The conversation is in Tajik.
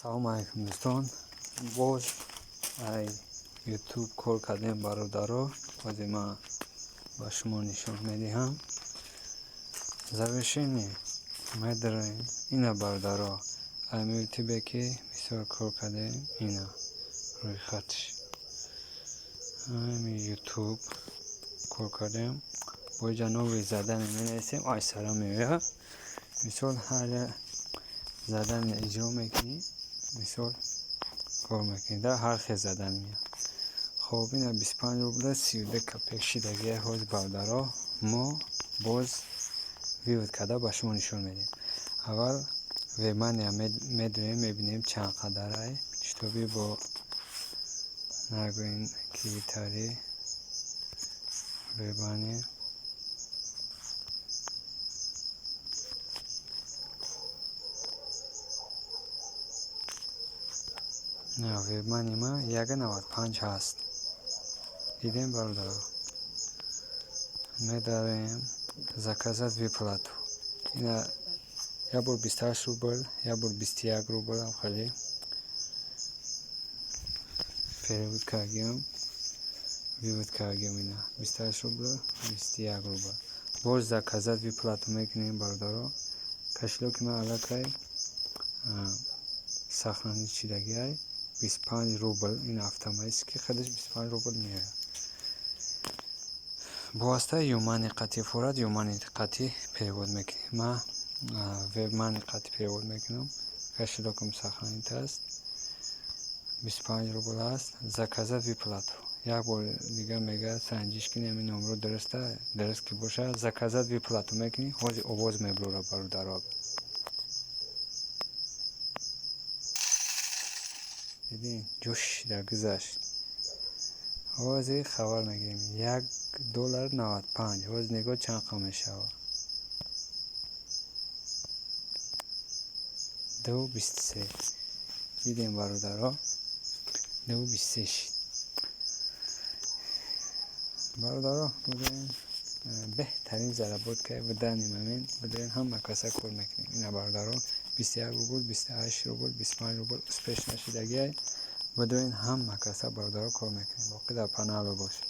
Салому алайкум, дӯстон. Боз ай Ютуб кор кардем, бародаро. Ҳозир ман ба шумо нишон медиҳам. Завершение медароем. Ина, бародаро, ами Ютубе, ки бисёр кор кардем, ина рӯйхатш. Ами Ютуб кор кардем. Бо иҷа новые задание менависем, айсара меояд. Мисол, ҳар задание иҷро мекунӣ, мисол, кор мекунӣ, да ҳар хел задание меояд. Хоб, ина 25 рубля 32 копеек шидагия. Ҳозир, бародаро, мо боз вывод карда ба шумо нишон медиҳем. Аввал Вебмания медоем, мебинем, чанд қадарай, чтобы бо нагӯем, ки тари Вебмания на Вебмани ма 1,95 ҳаст. Дидем, бародаро? Медароем, заказать выплату. Ина як бор 28 рубл, як бор 21 рубл хеле перевод кардем, вывод кардем. Ина 28 рубл, 21 рубл. Боз заказать выплату мекунем, бародаро. Кошелёки ман аллакай сохранить шидагиай. 25 рубл, ин автоматически худаш 25 рубл меояд. Бо воситаи Юмани қатъи форад, Юмани қатъи перевод мекунем. Ман Вебмани қатъи перевод мекунам. Кошелёкам сохранить аст, 25 рубл аст. Заказать выплату як бор дигар мегӯяд, санҷиш кунӣ, ҳамин номро дуруста. Дуруст ки бошад, заказать выплату мекунӣ. Ҳозир овоз мебурад, бародаро. Дидин, ҷӯшида гузашт. Ҳозир хабар мегирем, 1 доллар 95. Ҳозир нигоҳ, чанд қам мешавад? 2,23. Дидем, бародаро, 2,23 шид. Бародаро, будем беҳтарин заработка в данный момент. Будем ҳама каса кор мекунем. Ина, бародаро, 21 рубл, 28 рубл, 25 рубл успешно шидагиай. Будем ҳама каса, бародаро, кор мекунем. Боқӣ дар панало бошед.